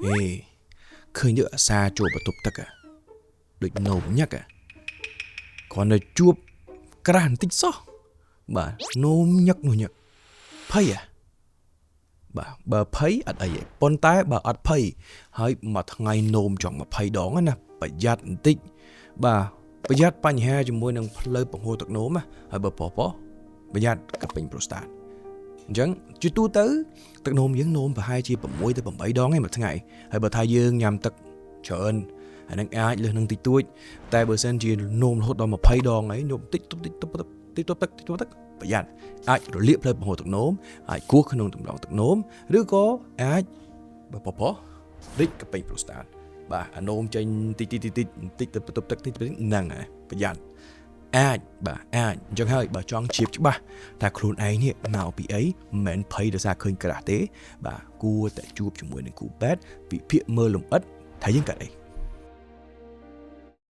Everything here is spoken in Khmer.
ហេឃើញយកអាសាចូលបន្ទប់ទឹកហ៎ដូចនោមញឹកហ៎គ្រាន់តែជួបក្រាស់បន្តិចសោះបាទនោមញឹកនោះញឹកភ័យហ៎បាទបើភ័យអត់អីទេប៉ុន្តែបើអត់ភ័យហើយមួយថ្ងៃនោមចង់20ដងណាប្រយ័ត្នបន្តិចបាទប្រយ័ត្នបញ្ហាជាមួយនឹងផ្លូវបង្ហូរទឹកនោមណាហើយបើប្រុសៗប្រយ័ត្នកពេញប្រូស្តាតអញ្ចឹងជាទូទៅទឹកនោមយើងនោមប្រហែលជា6ទៅ8ដងឯមួយថ្ងៃហើយបើថាយើងញ៉ាំទឹកច្រើនអានឹងអាចលើសនឹងតិចតួចតែបើសិនជានោមរហូតដល់20ដងហើយនោមតិចតិចតិចតិចតិចទឹកតិចទឹកប្រយ័ត្នអាចរលាកផ្លូវបង្ហូរទឹកនោមអាចគោះក្នុងតម្រងទឹកនោមឬក៏អាចបើពពរិចកពេញប្រូស្តាតបាទអានោមចេញតិចតិចតិចតិចទៅបន្ទប់ទឹកតិចហ្នឹងហើយប្រយ័ត្នអាចបាទអាចអញ្ចឹងហើយបើចង់ជ្រាបច្បាស់ថាខ្លួនឯងនេះមកពីអីមិនមែនភ័យដោយសារឃើញក្រាស់ទេបាទគួរតែជួបជាមួយនឹងគ្រូពេទ្យពិភាក្សាមើលលម្អិតថាយើងកើតអី។